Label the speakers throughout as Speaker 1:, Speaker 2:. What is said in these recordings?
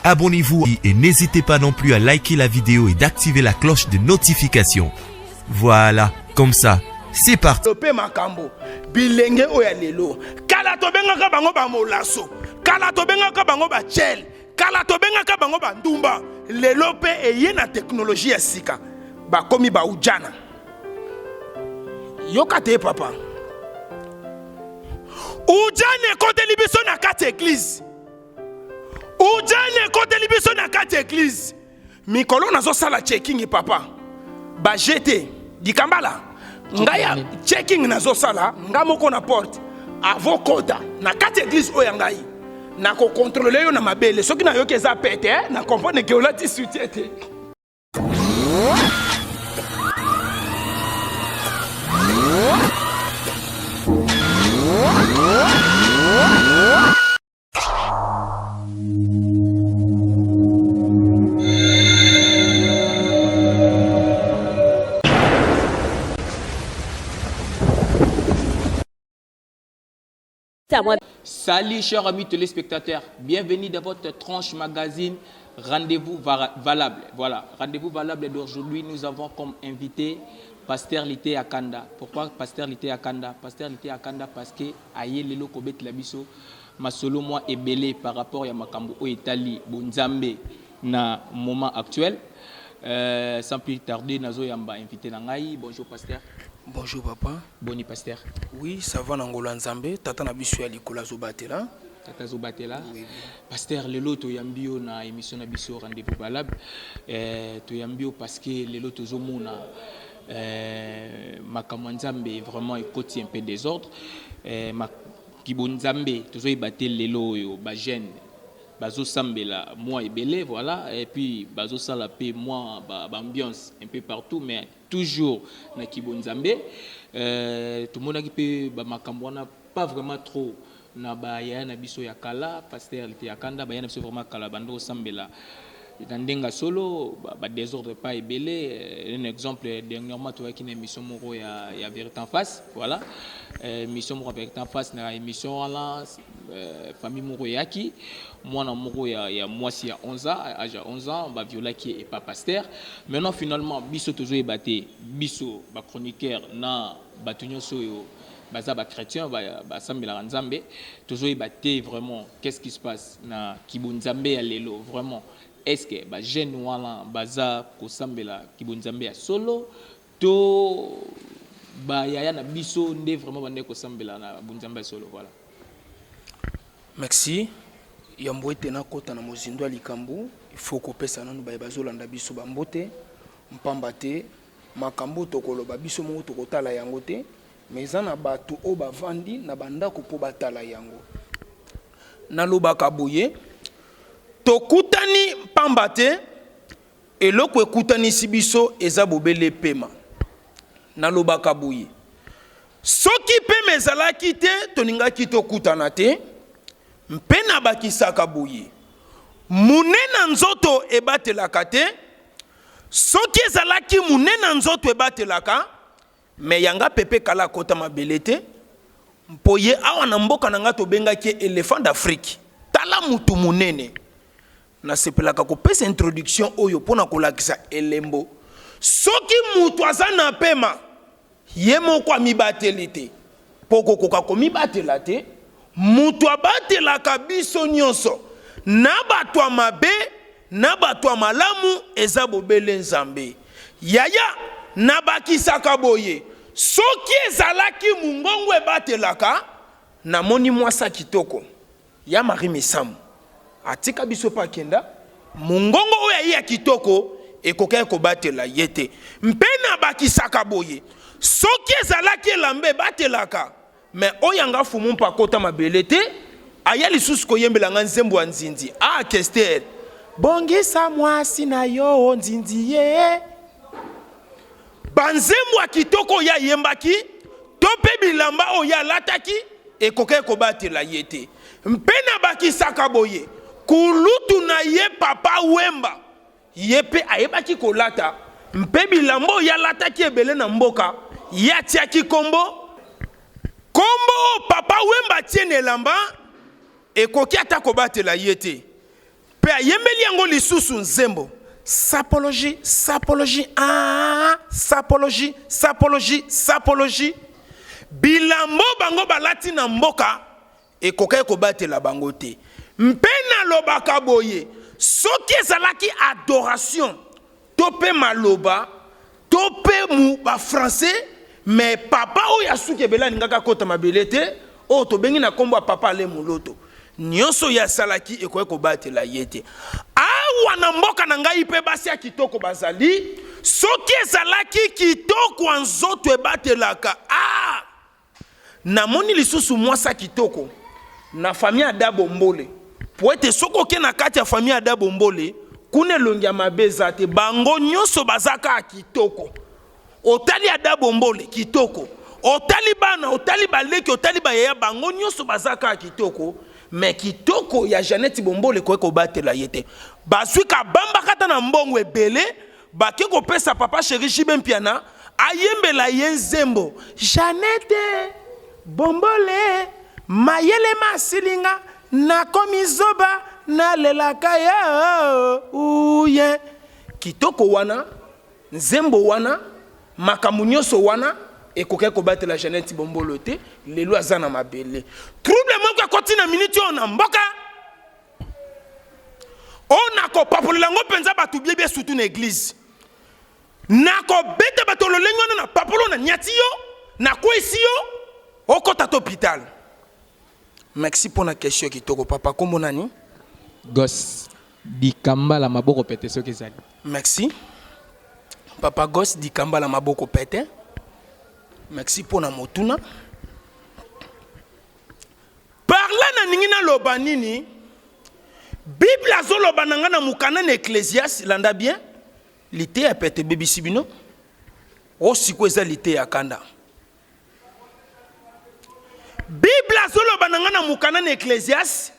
Speaker 1: Abonnez-vous et n'hésitez pas non plus à liker la vidéo et d'activer la cloche de notification. Voilà, comme ça, c'est parti.
Speaker 2: Mpe makambo bilenge oyo ya lelo, kala tobengaka bango bamolaso, kala tobengaka bango bachele, kala tobengaka bango bandumba. Lelo mpe eye na teknoloji ya sika, bakomi baujana. Yoka te papa, ujana ekoteli biso na kati ya eglize, ujana ekoteli biso na kati ya eglize. Mikolo nazosala checking papa, bajete dikambala ngai ya checking nazosala nga moko na porte avokota na kati ya eglize oyo ya ngai, nakokontrole yo na mabele. Soki nayoki eza pete, na comprendre ke olati soutien te.
Speaker 3: Salut chers amis téléspectateurs, bienvenue dans votre tranche magazine Rendez-vous valable. Voilà, rendez-vous valable d'aujourd'hui, nous avons comme invité Pasteur Lité Akanda. Pourquoi Pasteur Lité Akanda? Pasteur Lité Akanda parce que aye lelo kobetela biso masolo mwa ebele par rapport ya makambo oyo etali bonzambe na moment actuel. Sans plus tarder, nazoyamba invité na ngai. Bonjour pasteur.
Speaker 2: Bonjour papa.
Speaker 3: Boni pasteur?
Speaker 2: Oui, ça va na ngolo ya Nzambe, tata na biso ya likolo azobatela.
Speaker 3: Tata azobatela. Oui, oui. Pasteur, lelo toyambi yo na émission na biso Rendez-vous valable. Toyambi yo parce que lelo tozomona makambo ya Nzambe vraiment ekoti un peu désordre. Kibo Nzambe tozoyeba te lelo oyo ba jeune bazosambela mwa ebele, voilà, et puis bazosala pe mwa ba ambiance un peu partout, mais toujours na kibo Nzambe. Tomonaki pe ba makambo wana pas vraiment trop na ba yaya na biso ya kala. Pasteur Lité Akanda, ba yaya na biso vraiment kala bando osambela na ndenga solo, ba désordre pas ebele. Un exemple, dernièrement toyaki na émission moko ya Vérité en face, voilà, émission moko ya Vérité en face. Na émission wana, famille moko eyaki, mwana moko ya mwasi ya 11 ans, âge ya 11 ans, baviolaki ye epa pasteur. Maintenant finalement biso tozoyeba te, biso ba chroniqueur na bato nyonso oyo baza ba chrétien, basambelaka Nzambe, tozoyeba te vraiment qu'est-ce qui se passe na kibo Nzambe ya lelo. Vraiment, est-ce que ba jeune wana baza kosambela kibo Nzambe ya solo to bayaya na biso nde vraiment bande kosambela na bonzambe ya solo? Voilà.
Speaker 2: Merci. Yambo ete nakota na mozindo ya likambo, il faut kopesa nanu baye bazolanda biso bambote, mpamba te makambo tokoloba biso moko tokotala yango te, mais eza na bato oyo bavandi na bandako mpo batala yango. Nalobaka boye, tokutani mpamba te, eloko ekutanisi biso eza bobele pema. Nalobaka boye, soki pema ezalaki te, toningaki tokutana te. Mpe nabakisaka boye, monene nzoto ebatelaka te. Soki ezalaki monene nzoto ebatelaka, me yanga pepe kala akota mabele te, mpo ye awa na mboka na nga tobengaki ye éléphant d'Afrique. Tala mutu monene. Nasepelaka kopesa introduction oyo mpo na kolakisa elembo. Soki mutu aza na pema, ye moko amibateli te, mpo kokoka komibatela te. Mutu abatelaka biso nyonso na bato ya mabe na bato ya malamu eza bobele Nzambe. Yaya, nabakisaka boye, soki ezalaki mongongo ebatelaka, namoni mwasi ya kitoko ya Marie Misamu atika biso mpe akenda, mongongo oyo aye ya kitoko ekokaki kobatela ye te. Mpe nabakisaka boye, soki ezalaki elamba ebatelaka, me oyo nga fumu mpe akota mabele te, aya lisusu koyembela nga nzembo ya nzinzi. Ah Kester, bongisa mwasi na yo nzinzi ye. Banzembo ya kitoko oyo ayembaki to mpe bilamba oyo alataki ekokaki kobatela ye te. Mpe nabakisaka boye, kulutu na ye Papa Wemba, ye mpe ayebaki kolata, mpe bilamba oyo alataki ebele na mboka, ye atiaki kombo. Kombo oyo Papa Wemba atie na elamba ekoki ata kobatela ye te. Mpe ayembeli yango lisusu nzembo Sapologie, sapologie, ah, sapologie, sapologie, sapologie. Bilambo bango balati na mboka ekokaki kobatela bango te. Mpe nalobaka boye, soki ezalaki adoration to mpe maloba to mpe mu ba français, mais papa oyo ya suki ebele alingaki akota mabele te, oyo tobengi na kombo ya papa Ale Moloto. Nionso ye asalaki ekoki kobatela ye te. Awa na mboka na ngai mpe basi ya kitoko bazali, soki ezalaki kitoko ya nzoto ebatelaka, ah! Namoni lisusu mwasi ya kitoko na famille ya Ada Bombole, po ete soki oke na kati ya famille ya Ada Bombole, kuna elongi ya mabe eza te, bango nionso baza kaka kitoko. Otali Ada Bombole, kitoko, otali bana, otali baleki, otali ba yaya, bango nionso baza kaka kitoko, mais kitoko ya Jeannette Bombole ekoki kobatela ye te. Bazui kabambaka ata na mbongo ebele, Bake kopesa papa cheri JB Mpiana ayembela ye nzembo Jeannette Bombole mayele masili nga nakomi zoba nalelaka yo ouye kitoko wana nzembo wana makambo nyoso wana ekokaki kobatela Jeannette Bombolo te lelo aza na mabele trouble moko ekoti na minute oyo na mboka Oyo nakopapolela yango mpenza bato biebie surtout na eglise. Nakobeta bato lolenge wana na papolo na nyati yo, nakweyisi yo, okota to hopital. Merci pona question kitoko papa. Kombo nani?
Speaker 3: Gos Dikambala maboko pete soki ezali.
Speaker 2: Merci. Papa Gos Dikambala maboko pete. Merci pona motuna. Par là nalingi naloba nini? Bible azoloba na nga na mokanda na Ecclesiaste, landa bien, liteya pete ebebisi bino, o sikoyo eza liteya kanda. Bible azoloba na nga na mokanda na Ecclesiaste,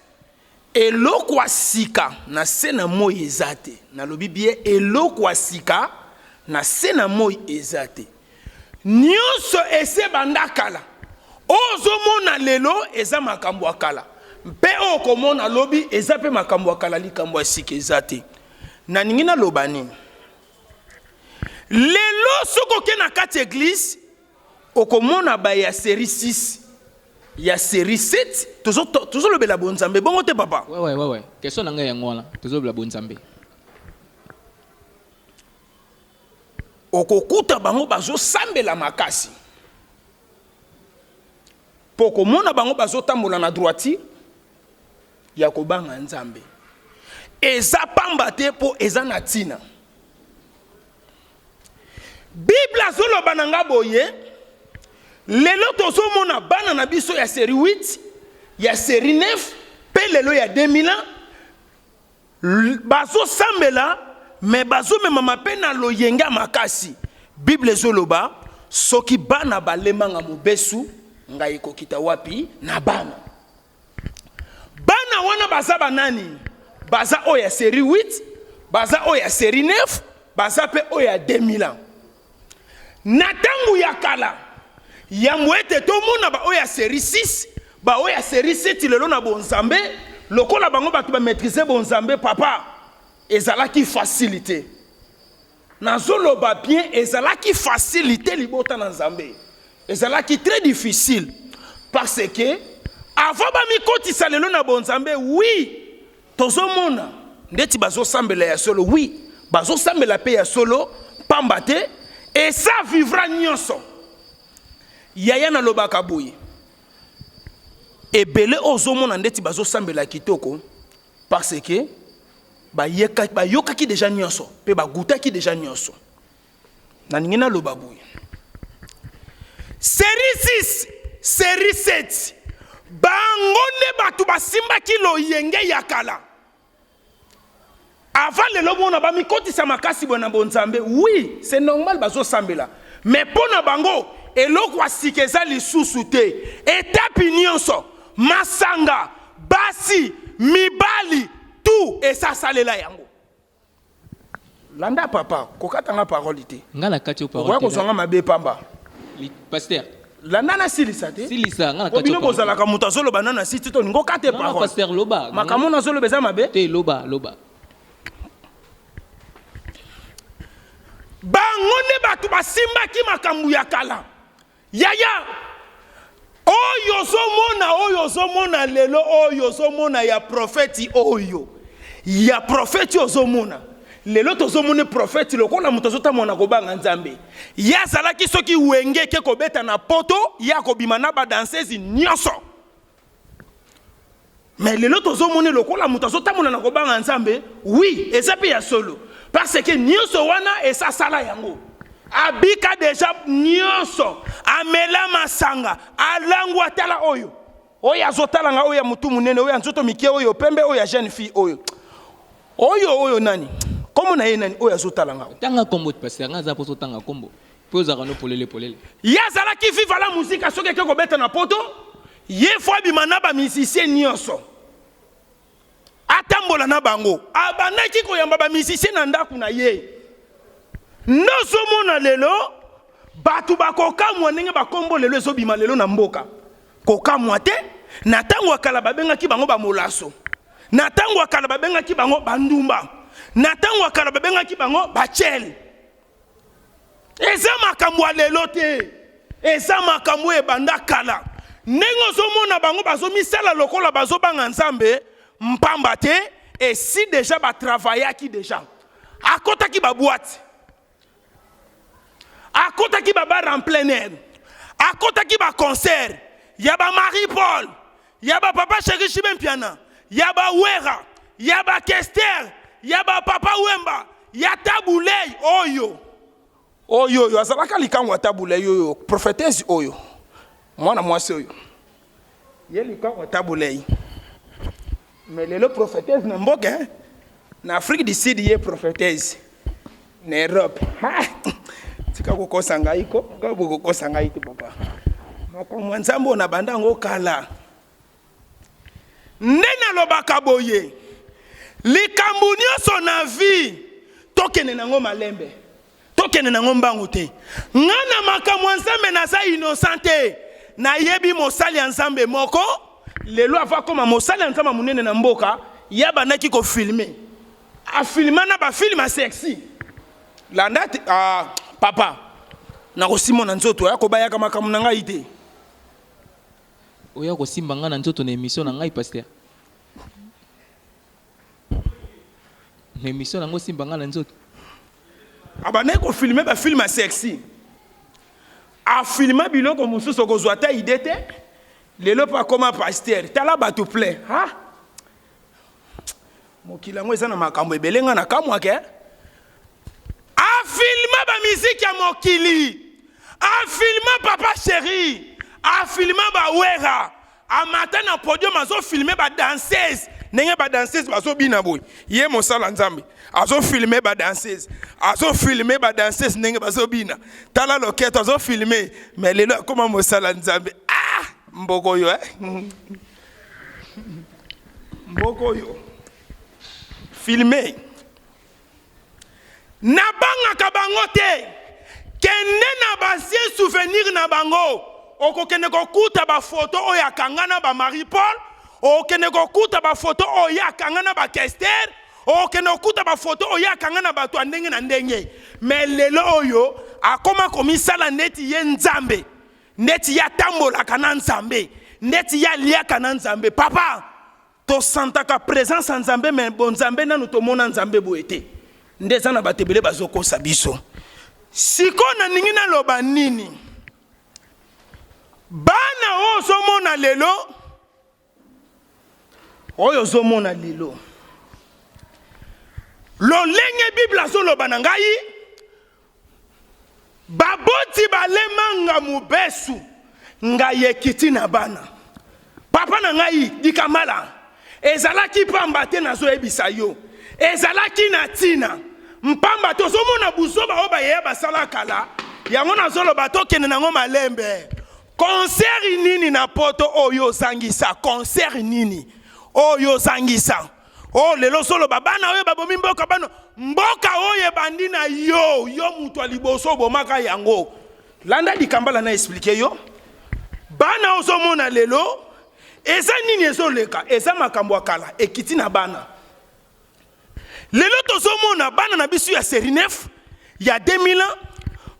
Speaker 2: eloko ya sika na se na moi eza te. Nalobi bien, eloko ya sika na se na moi eza te. Nionso esi ebanda kala. Oyo ozomona lelo eza makambo ya kala. Mpe oyo okomona lobi eza mpe makambo ya kala, likambo ya sika eza te. Nalingi naloba nini? Lelo soki oke na kati ya eglise, okomona ba ya serie 6, ya serie 7, tozolobela bonzambe, bongo te papa?
Speaker 3: Ouais, ouais, ouais, ouais. Question na ngai yango wana, tozolobela bonzambe.
Speaker 2: Okokuta bango bazosambela makasi mpo okomona bango bazotambola na droiture ya kobanga Nzambe. Eza pamba te mpo eza na ntina. Bible azoloba na nga boye, lelo tozomona bana na biso ya serie 8, ya serie 9 mpe lelo ya 2000 ans Bazo sambela mais bazo memama pe na loyenge ya makasi. Bible ezo loba soki bana ba lemanga mobesu ngayi ekokita wapi na bana. Bana wana baza ba nani? Baza oyo ya serie 8, baza oyo ya serie 9, baza pe oyo ya 2000 ans. Na tango ya kala, yambo ete tomona ba oyo ya serie 6, ba oyo ya serie 7 lelo na bonzambe, lokola bango bato ba maitriser bonzambe, papa, ezalaki facile te. Nazoloba bien, ezalaki facile te libota na Nzambe. Ezalaki très difficile parce que avant bamikotisa lelo na bonzambe, oui, Tozo mona ndeti bazo sambela ya solo oui bazo sambela pe ya solo pamba te esa vivra nionso yaya na lobaka boye ebele oyo ozo mona ndeti bazo sambela kitoko parce que ba yokaki dejà nionso pe ba goutaki dejà nionso. Nalingi naloba boye, serie 6, serie 7, bango nde bato basimbaki loyenge ya kala avant lelo mona bamikotisa makasi boye na bonzambe. Oui, c'est normal, bazosambela, mais mpo na bango eloko ya sika eza lisusu te. Etape nyonso, masanga, basi, mibali, tout esasalela yango. Landa papa, kokata nga parole te.
Speaker 3: Nga na kati yo
Speaker 2: parole. Okoya kozwa nga mabe pamba.
Speaker 3: Pasteur.
Speaker 2: Landa nasilisa te.
Speaker 3: Silisa nga na
Speaker 2: Po
Speaker 3: kati
Speaker 2: bino
Speaker 3: ya parole.
Speaker 2: bozalaka moto azoloba nano asisi te olingi okate
Speaker 3: Non, non,
Speaker 2: parole.
Speaker 3: pasteur loba.
Speaker 2: Makambo nazoloba eza mabe.
Speaker 3: Te loba, loba.
Speaker 2: Bango nde bato basimbaki makambo ya kala. Yaya, oyo ozomona, oyo ozomona lelo, oyo ozomona ya profeti oyo ya profeti ozomona lelo, tozomona profeti lokola moto azotambola na kobanga Nzambe. Ye azalaki soki wenge eke kobeta na poto, ye akobima na badansezi nyonso. Mais lelo tozomona lokola moto azotambola na kobanga Nzambe. Oui, eza mpe ya solo, parce que nyonso wana esasala yango, abika deja nyonso, amela masanga, alangwa. Tala oyo, oyo azotalanga, oyo ya motu monene, oyo ya nzoto mike, oyo pembe, oyo ya jeune fille, oyo oyo oyo nani, kombo na ye nani, oyo azotalanga?
Speaker 3: Tanga kombo te, pasteur, nga aza poso tanga kombo. Po ozalaka no polele polele.
Speaker 2: Ye azalaki Viva la Musica, soki eke kobeta na poto, ye faut abima na bamusicien nyonso, atambola na bango. Abandaki koyamba bamusicien na ndako na ye. Nde ozomona lelo bato bakokamwa ndenge bakombo lelo ezobima lelo na mboka. Kokamwa te, na ntango ya kala babengaki bango bamolaso, na ntango ya kala babengaki bango bandumba, na ntango ya kala babengaki bango bachele. Eza makambo ya lelo te, eza makambo oyo ebanda kala. Ndenge ozomona bango bazomisala lokola bazobanga Nzambe mpamba te, esi deja batravayaki deja, akotaki baboite, akotaki babar en plein air, akotaki baconcert ya bamarie Paul, ya bapapa Chéri Shibe Mpiana, ya bawera, ya bakester, ya bapapa Wemba, ya Tabulei. Oyo oyo oyo azalaka likango ya Tabulei, oyo prophétesse, oyo mwana mwasi oyo, ye likango ya Tabulei. Mais lelo prophétesse na mboka, eh? Na Afrique du Sud, ye prophétesse na Europe. Ha! Tika kokosa ngai ko, kokosa ngai te papa. Makambo ya Nzambe oyo na banda yango kala. Nde nalobaka boye, likambo nyonso na vie, tokende nango malembe, tokende nango mbangu te. Nga na makambo ya Nzambe naza innocent te. Nayebi mosali ya Nzambe moko lelo, ava koma mosali ya Nzambe monene na mboka, ye abandaki kofilme, afilma na bafilme ya sexy. Landa te. Ah, papa, nakosimba na nzoto ya kobayaka makambo na ngai te.
Speaker 3: Oya kosimba nga na nzoto na émission na ngai, pasteur? Na émission nango osimba nga na nzoto?
Speaker 2: Abandaki kofilme bafilme ya sexy, afilma biloko mosusu okozwa ata idée te. Lelo mpe akoma pasteur, tala bato plein. Ha, mokili yango eza na makambo ebele, nga na kamwake. Afilma bamiziki ya mokili, afilma papa chéri, afilma bawera, amata na podium, azofilme badanseuse ndenge badanseuse bazobina boye. Ye mosala Nzambe azofilme badanseuse, azofilme badanseuse ndenge bazobina, tala loketo, azofilme. Mais lelo akoma mosala Nzambe. Ah, mboko oyo, eh? Mboko oyo filme, nabangaka bango te. Kende na baancien souvenir na bango, okokende kokuta bafoto oyo akanga na bamarie Paul, okende kokuta bafoto oyo akanga na bakester, okende kokuta bafoto oyo akanga na bato ya ndenge na ndenge. Mais lelo oyo akoma komisala neti ye Nzambe, ndeti ye atambolaka na Nzambe, ndeti ye aliaka na Nzambe. Papa, tosantaka présence ya Nzambe, mais bonzambe nanu tomona Nzambe boye te. Nde eza na bato ebele bazokosa biso. Sikoyo naningi naloba nini? Bana oyo ozomona lelo, oyo ozomona lelo, lolenge Bible azoloba na ngai, baboti balemanga mobesu, ngai ekiti na bana. Papa na ngai Dikamala, ezalaki pamba te nazoyebisa yo, ezalaki na ntina. Mpamba te ozomona buzoba oyo bayeya basala kala, yango nazoloba tokende nango malembe. Concert nini na poto oyo ozangisa? Concert nini oyo ozangisa? Oyo lelo ozoloba bana oyo babomi mboka, bana mboka oyo ebandi na yo, yo moto ya liboso obomaka yango. Landa Dikambala na expliquer yo. Bana ozomona lelo eza nini ezoleka, eza makambo ya kala ekiti na bana. Lelo tozomona bana na biso ya série 9 ya 2000 ans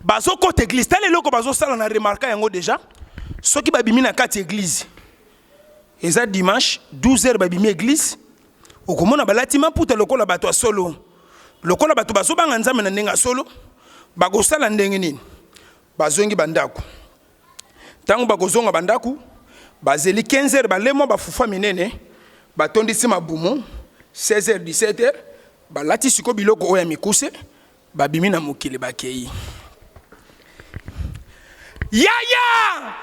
Speaker 2: bazokota église. Tala eloko bazosala na remarka yango déjà. Soki babimi na kati église, eza dimanche 12h, babimi église, okomona balati maputa lokola bato ya solo, lokola bato bazobanga Nzambe na ndenge ya solo. Bakosala ndenge nini? Bazongi bandako. Ntango bakozonga bandako, bazeli 15 heures, balemwa bafufa minene, batondisi mabumu. 16 heures, 17 heures, balati siko biloko oyo ya mikuse, babimi na mokili, bakei. Yaya,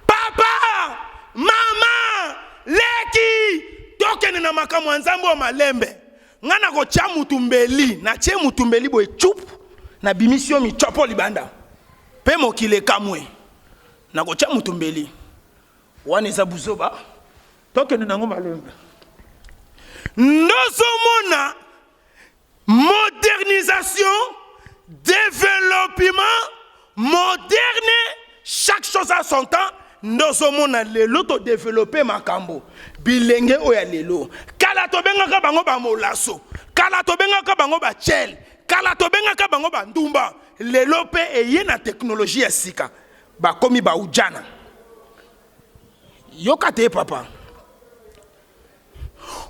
Speaker 2: papa, mama, leki, tokende na makambo ya Nzambe oyo malembe. Ngai nakotya mutu mbeli, natie mutu mbeli boye, cup, nabimisi yo micopo libanda mpe mokili ekamwe. Nakotya mutu mbeli wana, eza buzoba, tokende nango malembe. Ndozomona modernisation, développement moderne, chaque chose a son temps. Ndozomona lelo todévelopper makambo. Bilenge oyo ya lelo, kala tobengaka bango bamolaso, kala tobengaka bango bachele, kala tobengaka bango bandumba. Lelo mpe eye na technologie ya sika, bakomi baujana. Yoka te, papa,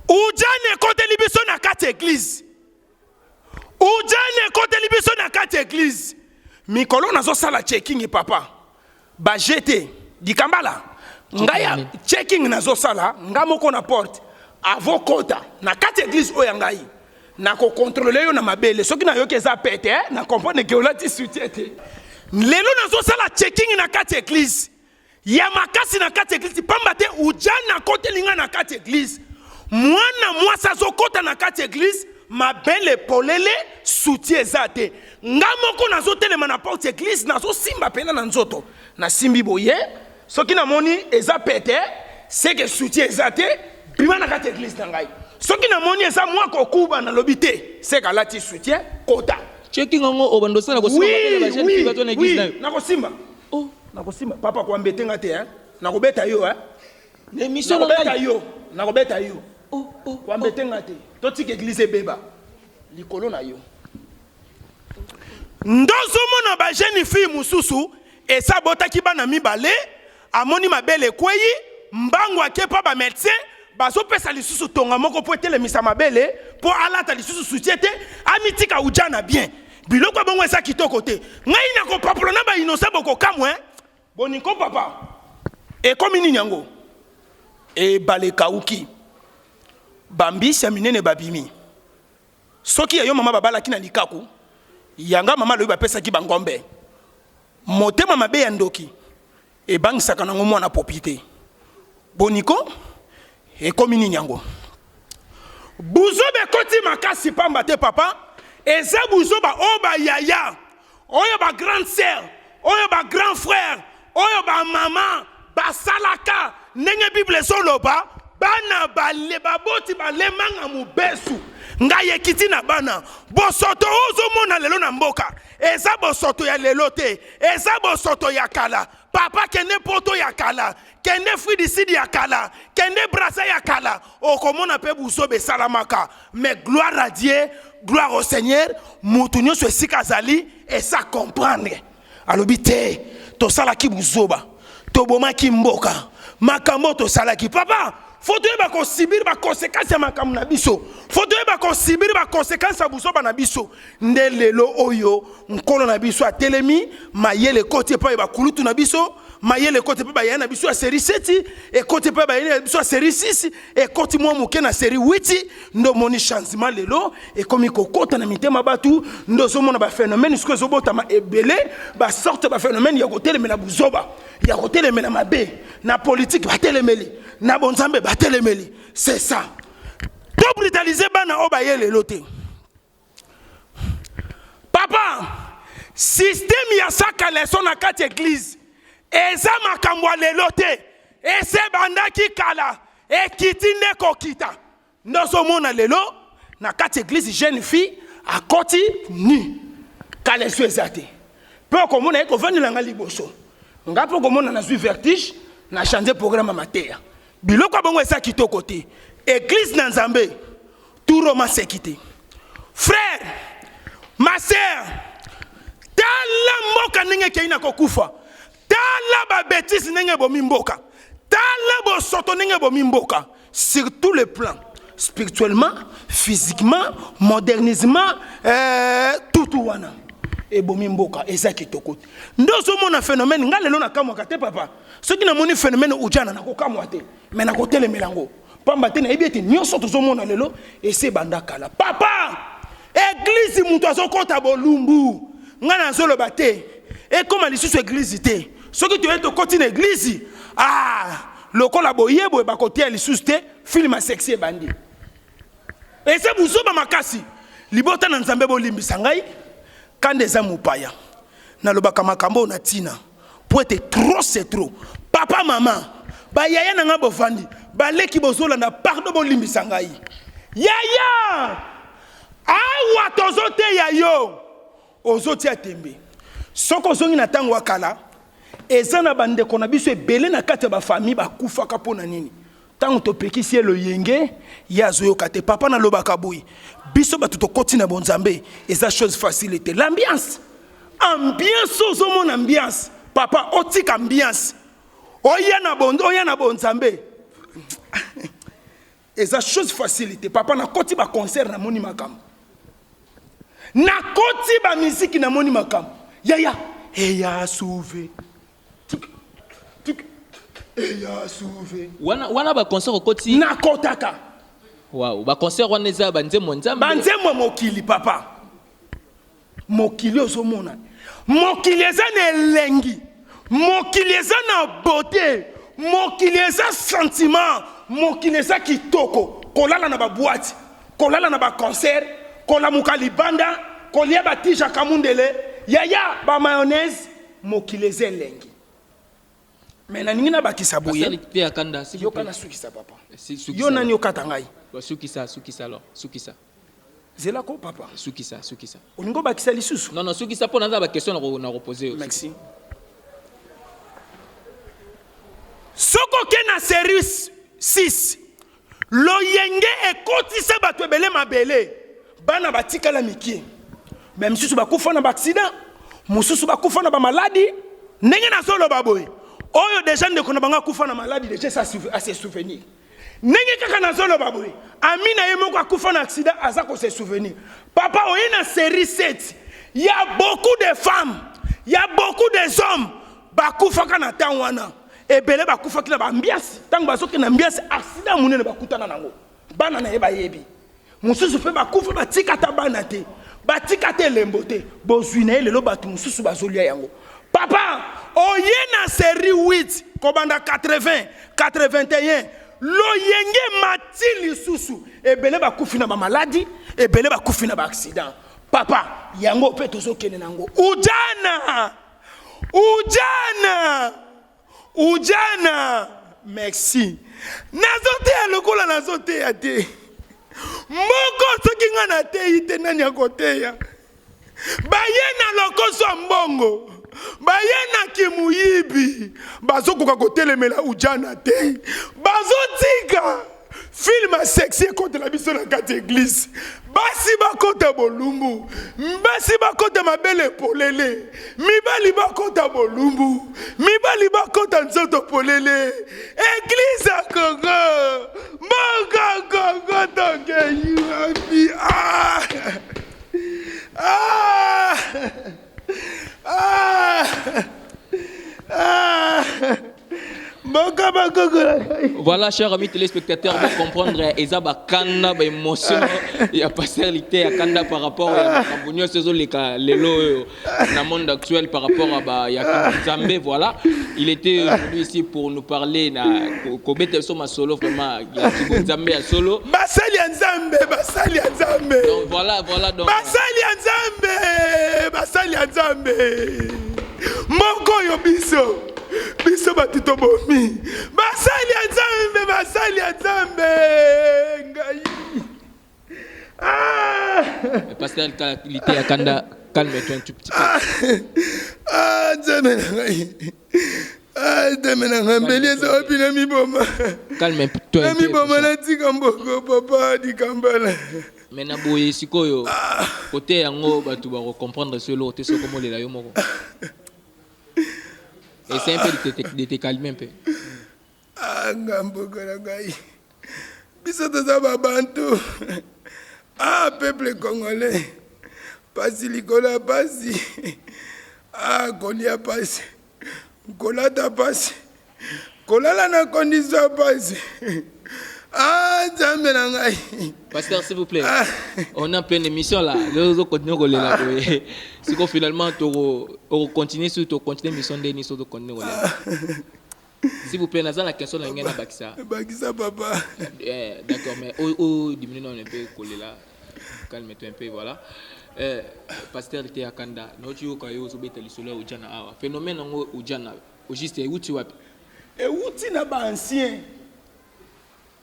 Speaker 2: ujana ekoteli biso na kati église, ujana ekoteli biso na kati église. Mikolo nazosala checking, papa, bajete dikambala ngai ya checking nazosala nga moko na porte avant kota na kati église oyo ya ngai. Nakocontrôler yo na mabele. Soki nayoki eza pete, na comprendre ke olati soutien te. Lelo nazosala checking na kati église ya makasi, na kati église, pamba te ujana akoteli ngai na kati église. Mwana mwasi azokɔta na kati église, mabele polele, soutien eza te. Nga moko nazotelema na porte église, nazosimba pena na nzoto, nasimbi boye. Soki namoni eza pete, seke soutien eza te, bima na kati église na ngai. Soki namoni eza mwa kokuba, nalobi te, seke alati soutien, kota.
Speaker 3: Checking yango obanda osala kosimba mabele ba jeune fille bato na église na yo?
Speaker 2: Nakosimba.
Speaker 3: Oh.
Speaker 2: Nakosimba, papa. Koambete nga te, hein? Nakobeta yo, hein?
Speaker 3: Na émission na
Speaker 2: Nakobeta
Speaker 3: ngai.
Speaker 2: yo, nakobeta yo.
Speaker 3: Oh.
Speaker 2: Koambete nga te, totika église ebeba likolo na yo. Ndozomona bajeune fille mosusu esi abotaki bana mibale, amoni mabele ekwei, mbangu ake mpa bamédecin, bazopesa lisusu tonga moko mpo etelemisa mabele, mpo alata lisusu soutien te, amitika ujana bien. Biloko ya bongo eza kitoko te. Ngai nakopapola na bainnoncent, bokokamwe. Boniko, papa, ekomi nini yango? Ebale ekauki, bambisi ya minene babimi. Soki ya yo mama babalaki na likaku, yanga mama alobi bapesaki bangombe. Motema mabe ya ndoki ebangisaka nango mwana popi te. Boniko, ekomi nini yango? Buzoba ekoti makasi, pamba te, papa, eza buzoba oyo bayaya, oyo bagrande sœur, oyo bagrand frère, oyo bamama basalaka. Ndenge Bible ezoloba, bana bale baboti balemanga mobesu, ngai ekiti na bana. Bosoto oyo ozomona lelo na mboka eza bosoto ya lelo te, eza bosoto ya kala, papa. Kende Poto ya kala, kende Afrique du Sud ya kala, kende Braza ya kala, okomona mpe buzoba esalamaka. Mais gloire à Dieu, gloire au Seigneur, motu nyonso esika azali esa comprendre, alobi te tosalaki buzoba, tobomaki mboka. Makambo tosalaki, papa, faut toyeba kosubir baconséquence ya makambo na biso, faut toyeba kosubir baconséquence ya buzoba na biso. Nde lelo oyo Nkolo na biso atelemi, mayele ekoti epai bakulutu na biso, mayele ekoti epai bayaya na biso ya série 7, ekoti epai bayaya na biso ya série 6, ekoti mwa moke na série 8. Nde omoni changement lelo ekomi kokota na mitema bato. Nde ozomona baphénomène sikoyo ezobotama ebele, basorte baphénomène ya kotelemela buzoba, ya kotelemela mabe na politike, batelemeli na bonzambe, batelemeli. C'est ça, tobrutaliser bana oyo baye lelo te, papa. Système ya saka leso na kati église eza makambo ya lelo te, ese ebandaki kala, ekiti nde kokita. Nde ozomona lelo na kati église, jeune fille akoti nu, kaleso eza te, mpe okomona ye kovandelanga liboso nga, mpe okomona nazwi vertige. Na changer programme ya mateya. Biloko ya bongo eza kitoko te. Eglise na Nzambe turo maseki te. Frère, ma sœur, tala mboka ndenge ekei na kokufa. Tala ba bêtises ndenge ebomi mboka. Tala bosoto ndenge ebomi mboka sur tous les plans. Spirituellement, physiquement, modernisement, euh, tout tout wana. Ebomi mboka eza kitoko te. Nde ozomona phénomène nga lelo nakamwaka te papa. Soki namoni phénomène ujana nakokamwa te, mais nakotelemela yango. Pamba te nayebi ete nyonso tozomona lelo ese ebanda kala. Papa, eglise moto azokota bolumbu. Nga nazoloba te ekoma lisusu eglise te. Soki toye tokoti na eglise, ah, lokola boye boye bakoteya lisusu te, film ya sexy ebandi. Eza buzoba makasi. Libota na Nzambe bolimbisa ngai, kanda eza mopaya. Nalobaka makambo oyo na tina. Po ete trop c'est trop. Papa mama, ba yaya na ngai bovandi, baleki bozolanda, pardon bolimbisa ngai. Yaya! Awa tozoteya yo, ozotia tembe. Soki ozongi na tango ya kala, eza na bandeko na biso ebele na kati ya ba famille bakufaka mpo na nini? Tango topekisi ye loyenge, ye azoyoka te. Papa nalobaka boye, biso bato tokoti na bonzambe, eza chose facile te. L'ambiance, ambiance ozomona ambiance, papa otika ambiance, oya na bon, oya na bonzambe. Eza chose facile te. Papa nakoti ba concert namoni makambo. Nakoti ba musique namoni makambo. Yaya, eya sauve. Eya sauve.
Speaker 3: Wana wana ba concert okoti.
Speaker 2: Nakotaka.
Speaker 3: Wow, ba concert wana eza ba nzembo nzambe.
Speaker 2: Ba nzembo mokili papa. Mokili ozomona. Mokili eza na elengi. Mokili eza na beauté. Mokili eza sentiment. Mokili eza kitoko. Kolala na ba boîte, kolala na ba concert, kolamuka libanda, kolia ba tija kamundele, yaya ba mayonnaise, mokili eza elengi. Mais nalingi nabakisa boye. Yoka nasukisa papa. Yo nani okata ngai?
Speaker 3: Sukisa, sukisa alors, sukisa.
Speaker 2: Zela ko papa.
Speaker 3: Sukisa, sukisa.
Speaker 2: Olingi obakisa lisusu?
Speaker 3: Non, non, sukisa mpo naza ba question na ko poser yo.
Speaker 2: Merci. Soki oke na serie 6, loyenge ekotisa bato ebele mabele, bana batikala mikie, me misusu bakufa na baaccident, mosusu bakufa na bamaladi. Ndenge nazoloba boye, oyo deja ndeko na bango akufa na maladi deja ase souvenir. Ndenge kaka nazoloba boye, ami na ye moko akufa na accident aza ko se souvenir. Papa oye na serie 7, ya beaucoup de femmes, ya beaucoup des hommes bakufaka na temps wana. Ebele bakufaki na ba ambiance, tango bazokende na ambiance accident monene bakutana nango. Bana na ye bayebi. Mosusu pe bakufa batika ata bana te, batika ata elembo te. Bozwi na ye lelo bato mosusu bazolia yango. Papa, oye na serie 8 kobanda 80, 81, loyenge emati lisusu. Ebele bakufi na ba maladi, ebele bakufi na ba accident. Papa, yango pe tozokende na yango. Ujana! Ujana! Ujana! Merci. Nazoteya lokola nazoteya te. Moko soki nga nateyi te nani akoteya? Baye na lokoso ya mbongo, baye na kimuyibi, bazokoka kotelemela Ujana te. Bazotika film ya sexy ekotela biso na kati ya eglise. Basi bakota bolumbu, basi bakota mabele polele, mibali bakota bolumbu, mibali bakota nzoto polele. Eglise ya Congo, mboka Congo tokei wapi? Ah! Ah! Ah! Ah! Mboka bakoko na ngai.
Speaker 3: Voilà, chers amis téléspectateurs, vous comprendre eza ba kanda ba émotion ya pasteur Lite ya kanda par rapport ya makambo nyonso ezoleka lelo oyo na monde actuel par rapport à ba ya Nzambe, voilà. Il était aujourd'hui ici pour nous parler na kobeta biso masolo vraiment ya Nzambe ya solo.
Speaker 2: Basali ya Nzambe, basali ya Nzambe.
Speaker 3: Donc voilà, voilà donc.
Speaker 2: Basali ya Nzambe, basali ya Nzambe. Moko oyo biso biso bato tobomi basali ya Nzambe, basali ya Nzambe ngai. Ah!
Speaker 3: Pasteur Lite ya kanda, calme-toi un tout petit peu.
Speaker 2: Ah, ah, Nzambe na ngai. Ah, nzambe na ngai, mbeli eza wapi na miboma?
Speaker 3: Calme toi
Speaker 2: Na
Speaker 3: un peu,
Speaker 2: miboma,
Speaker 3: Pasteur.
Speaker 2: natika mboko papa dikambala.
Speaker 3: Mais na boye sikoyo kote yango, bato bakocomprendre so eloko te soki omolela yo moko. Essaye un peu de te calmer un peu.
Speaker 2: Ah, nga mboko na ngai, biso toza babantu. Ah, peuple congolais, pasi likolo ya pasi. Ah, kolia pasi, kolata pasi, kolala na condition ya pasi. Ah, Nzambe na ngai.
Speaker 3: Pasteur, s'il vous plaît. On est en pleine émission là. Nous continuons kolela boye. Siko finalement to continuer sur to continuer mission ndeni so to continuer kolela. S'il vous plaît, naza la question na ngai na bakisa.
Speaker 2: Bakisa, papa.
Speaker 3: Eh, d'accord, mais oh, oh, diminue non un peu kolela. Calme-toi un peu, voilà. Pasteur Liteya Kanda, nauti yoka yo ozobeta lisolo ya ujana awa. Phénomène yango ujana, au juste euti wapi?
Speaker 2: Euti na baancien.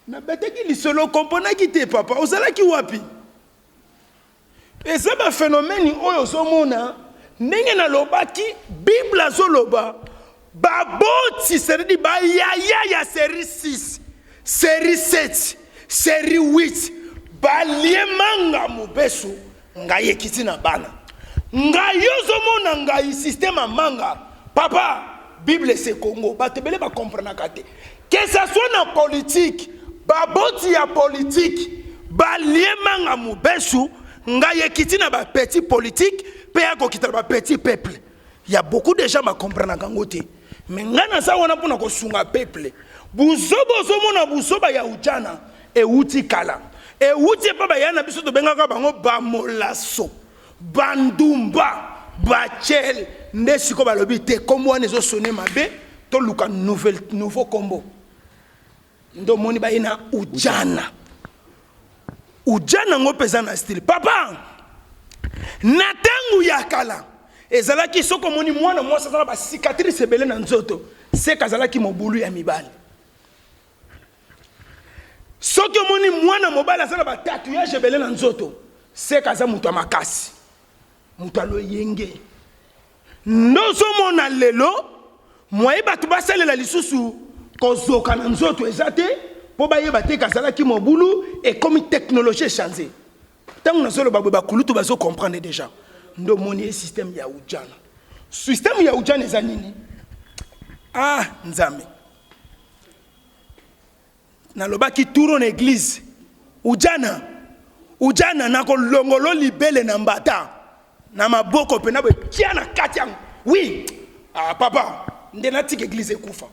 Speaker 2: Nabetaki lisolo, komponaki te. Papa, ozalaki wapi? Eza baphénomène oyo ozomona ndenge nalobaki. Bible azoloba baboti, c'est-à-dire bayaya ya série 6, série 7, série 8, balie manga mobesu. Ngai ekiti na bana ngai. Ozomona ngai système ya manga, papa. Bible se Congo, bato ebele bakomprenaka te. Que ça soit na politique, baboti ya politique balie manga mobesu. Ngai ekiti na bapetit politique mpe ya kokita na bapetit peuple. Ya beaucoup de gens bakomprenaka yango te, mais ngai naza wana mpona kosunga peuple. Buzoba ozomona, buzoba ya ujana ewuti kala, ewuti epa baya na biso. Tobengaka bango bamolaso, bandumba, bachel. Nde sikoyo balobi te, kombo wana ezosone mabe, toluka nouveau kombo. Nde omoni baye na ujana. Ujana yango mpe eza na style, papa. Na ntango ya kala ezalaki, soki omoni mwana mwasi aza na bacicatrice ebele na nzoto, seka azalaki mobulu ya mibali. Soki omoni mwana mobali aza na batatouage ebele na nzoto, seka aza moto ya makasi, moto aloyenge. Nde ozomona lelo mwaye bato basalela lisusu kozoka na nzoto eza te, mpo bayeba te kazalaki mobulu. Ekomi technologie echange. Ntango nazoloba boye, bakulutu bazocomprendre déjà. Nde omoni ye système ya ujana. Système ya ujana eza nini? Ah, Nzambe, nalobaki turo na église, ujana, ujana nakolongolo libele na mbata na maboko mpena boye, tia na kati yango. Oui, ah, papa, nde natika église ekufa,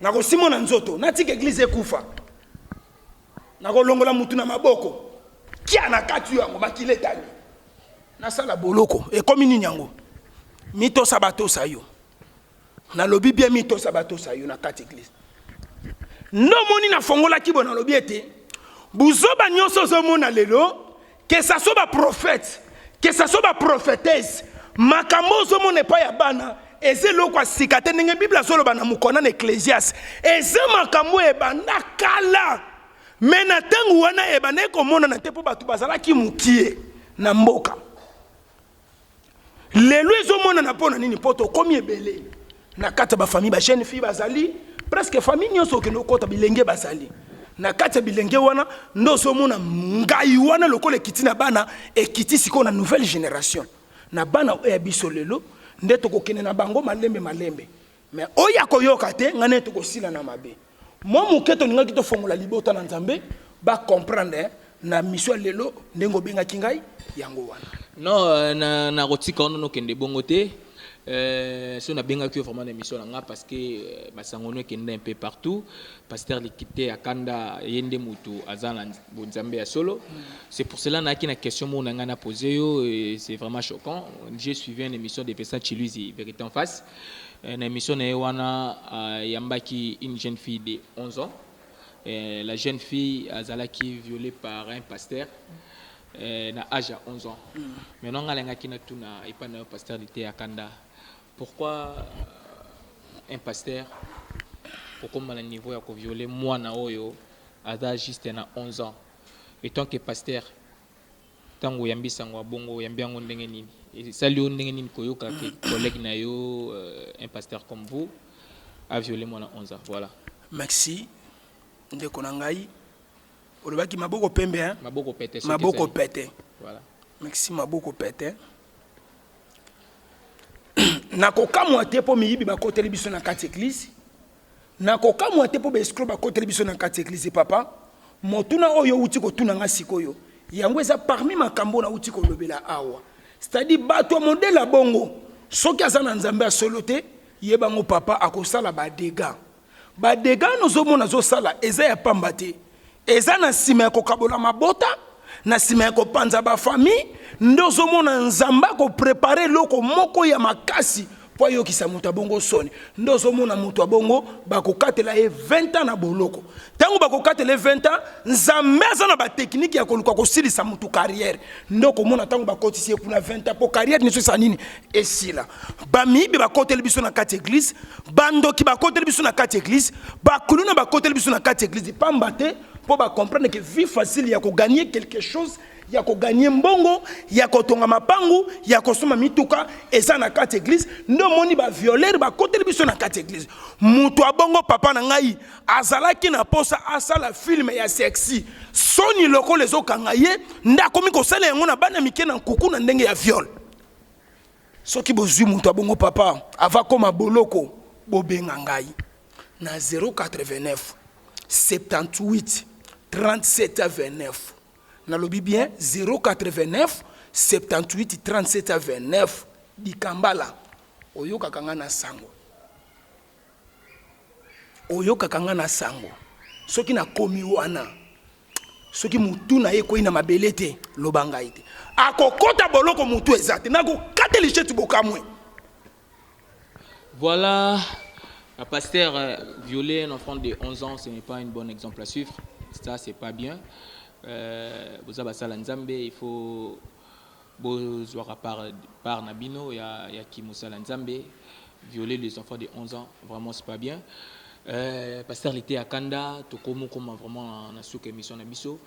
Speaker 2: nakosimona nzoto, natika église ekufa, nakolongola mutu na maboko, tia na kati yango, makila etangi, nasala boloko. Ekomi nini yango? Mitosa batosa yo. Nalobi bien, mitosa batosa yo na kati église. Nde omoni nafongolaki boye, nalobi ete buzoba nyonso ozomona lelo, que ça soit baprophète, que ça soit baprophétesse, makambo ozomona epai ya bana eza eloko ya sika te. Ndenge Bible azoloba na mokona na Ecclésias, eza makambo ebanda kala, mais na ntango wana ebandaki komonana te mpo bato bazalaki mokie na mboka. Lelo ezomonana mpo na nini? Mpo tokomi ebele na kati ya bafamille. Bajeune fille bazali presque famille nyonso, okende okota, bilenge bazali na kati ya bilenge wana. Nde ozomona ngai wana lokola ekiti na bana, ekiti sikoyo na nouvelle génération, na bana oyo ya biso lelo. Nde tokokende na bango malembe malembe, mais oyo akoyoka te, ngai nde tokosila na mabe. Mwa moke tolingaki tofongola libota na Nzambe, bacomprendre na mission ya lelo ndenge obengaki ngai yango wana.
Speaker 3: Non, na kotika wana, nokende bongo te. So nabengaki yo vraiment na émission na nga parce que basango no ekende un peu partout. Pasteur Liteya Kanda, ye nde motu aza na bonzambe ya solo. C'est pour cela nayaki na question moko na ngai na posé yo, et c'est vraiment choquant. J'ai suivi une émission de Vincent Chiluizi, Vérité en face. Na émission na ye wana, ayambaki une jeune fille de 11 ans. La jeune fille azalaki violée par un pasteur na âge ya 11 ans. Maintenant ngai alingaki natuna epai na yo, pasteur Liteya Kanda, pourquoi un pasteur kokóma na niveau ya koviole mwana oyo aza juste na 11 ans, étant que pasteur? Ntango oyambi sango ya bongo, oyambi yango ndenge nini? Esali yo ndenge nini koyoka ke collègue na yo, un pasteur comme vous, a violé mwana 11 ans? Voilà.
Speaker 2: Merci, ndeko na ngai. Olobaki maboko pembe, hein?
Speaker 3: Maboko pete. Soki
Speaker 2: maboko
Speaker 3: ezali.
Speaker 2: Pete.
Speaker 3: Voilà.
Speaker 2: Merci, maboko pete. Nakokamwa te mpo miyibi bakoteli biso na kati église. Nakokamwa te mpo baescrocs bakoteli biso na kati église. Papa, motuna oyo outi kotuna nga sikoyo, yango eza parmi makambo nauti kolobela awa, c'est-à-dire bato ya modèle ya bongo, soki aza na Nzambe ya solo te, yebango papa, akosala badégâts. Badégâts nozomona azosala eza ya pamba te. Eza na nsima ya kokabola mabota, na nsima ya kopanza bafamille. Nde ozomona Nzambe akopréparer eloko moko ya makasi mpo ayokisa moto abongo soni. Nde ozomona moto abongo bakokatela ye 20 ans na boloko. Ntango bakokatela ye 20 ans, Nzambe aza na batechniques ya koluka kosilisa motu carrière. Nde okomona ntango bakotisi ye kuna 20 ans, mpo carrière nyonso esala nini? Esila. Bamiyibi bakoteli biso na kati église, bandoki bakoteli biso na kati église, bakuluna bakoteli biso na kati église, pamba te mpo bacomprendre ke vie facile ya kogagner quelque chose, ya kogagner mbongo, ya kotonga mapangu, ya kosomba mituka eza na kati église. Nde omoni bavioleurs bakoteli biso na kati église. Moto abongo, papa na ngai, azalaki na posa asala film ya sexy. Soni lokola ezokanga ye, nde akomi kosala yango na bana mike na nkuku na ndenge ya viol. Soki bozwi moto abongo, papa, ava koma boloko, bobenga ngai na 089 78 37 29. Nalobi bien, 089 78 37 29. Dikambala, oyokaka nga na sango, oyokaka nga na sango. Soki nakomi wana, soki mutu na ye ekwei na mabele te, loba ngai te. Akokɔta boloko, mutu eza te, nakokata licheti bokamwe.
Speaker 3: Voilà, un pasteur violer un enfant de 11 ans, ce n'est pas un bon exemple à suivre. Ça, c'est pas bien. Boza basala Nzambe, il faut bozwaka part na bino ya kimosala Nzambe. Violer les enfants de 11 ans, vraiment, c'est pas bien. Pasteur Lite Akanda, tokomo koma vraiment na suka émission na biso.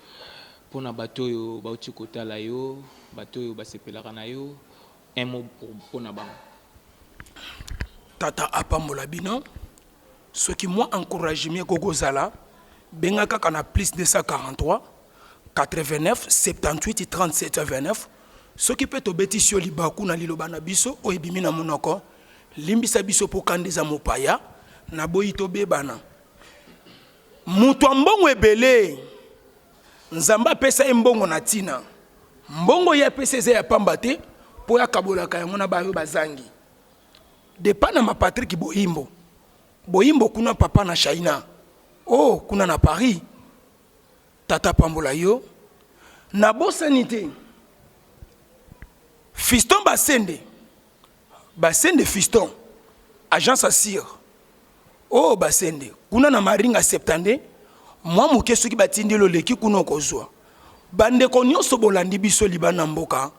Speaker 3: Pona bato oyo bauti kotala yo, bato oyo basepelaka na yo, un mot pour pona bango.
Speaker 2: Tata apambola bino. Soki mwa encouragement ekoki kozala, benga kaka na plus 243 89 78 37 29. Soki mpe tobetisi yo libaku na liloba na biso oyo ebimi na monoko, limbisa biso, mpo kanda eza mopaya. Naboyi tobebana. Moto ya mbongo ebele, Nzambe apesa ye mbongo na ntina. Mbongo ye apesa eza ya pamba te, mpo akabolaka yango na bayo bazangi. Depa na ma Patrik Boyimbo, Boyimbo kuna, papa na Shaina oh, kuna na Paris, tata pambola yo. Nabosani te Fiston Basende, Basende Fiston, agence assure oyo, oh, Basende kuna na Maringa 70 mwa moke. Soki batindi oleki kuna, okozwa. Bandeko nyonso bolandi biso libanda mboka,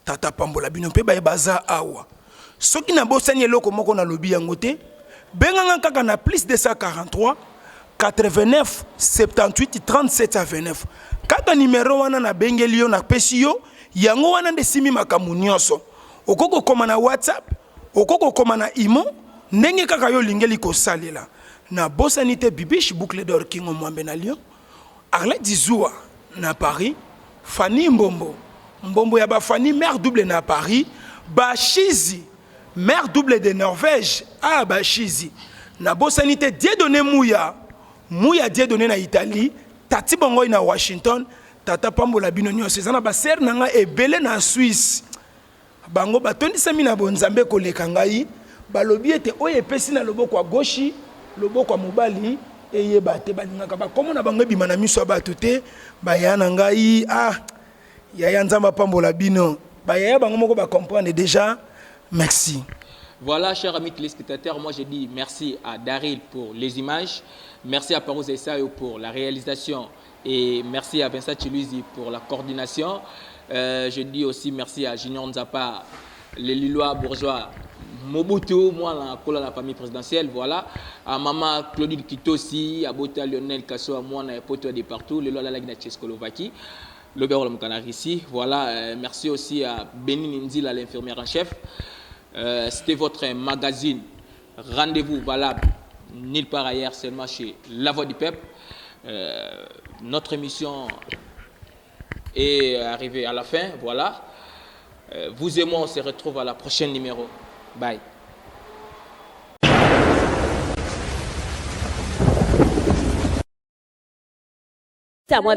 Speaker 2: tata pambola bino. Mpe baye baza awa, soki nabosani eloko moko, nalobi yango te, benganga kaka na plus 243 89 78 37 29. Kaka nimero wana nabengeli yo, napesi yo yango wana, nde esimi makambo nyonso. Okoki kokoma na WhatsApp, okoki kokoma na imo, ndenge kaka yo olingeli kosalela. Nabosani te Bibiche Boucle d'Or Kingo Mwambe na Lyon, Arlette Dizua na Paris, Fanny Mbombo, Mbombo ya bafani, mare double na Paris, Bashizi, mare double de Norvège. Ah, Bashizi. Nabosani te Dieudonné Muya, Muya Dieudonné na Italie, Tati Bongoi na Washington. Tata pambola bino nyonso. Eza na basere na ngai ebele na Suisse, bango batondisami na bonzambe koleka ngai. Balobi ete oyo epesi na loboko ya gauche, loboko ya mobali eyeba te. Balingaka bakomo na bango ebima na miso ya bato te. Baya na ngai, ah yaya, Nzambe apambola bino. Bayaya bango moko bacomprendre déjà. Merci.
Speaker 3: Voilà, chers amis téléspectateurs, moi je dis merci à Daryl pour les images, merci à Parous Essayo pour la réalisation et merci à Vincent Chiluizi pour la coordination. Je dis aussi merci à Junior Nzapa, les Lillois bourgeois, Mobutu, moi, la, la famille présidentielle, voilà. À maman Claudine Kitosi, à Bota Lionel Kasso, à moi, à Poto de partout, le Lola Lagina Tchécoslovaquie. Lobi akolamuka na Russie. Voilà, merci aussi à Béni Nzila, l'infirmière en chef. C'était votre magazine Rendez-vous valable nulle part ailleurs, seulement chez La Voix du Peuple. Notre émission est arrivée à la fin. Voilà. Vous et moi, on se retrouve à la prochaine numéro. Bye.
Speaker 4: Moi.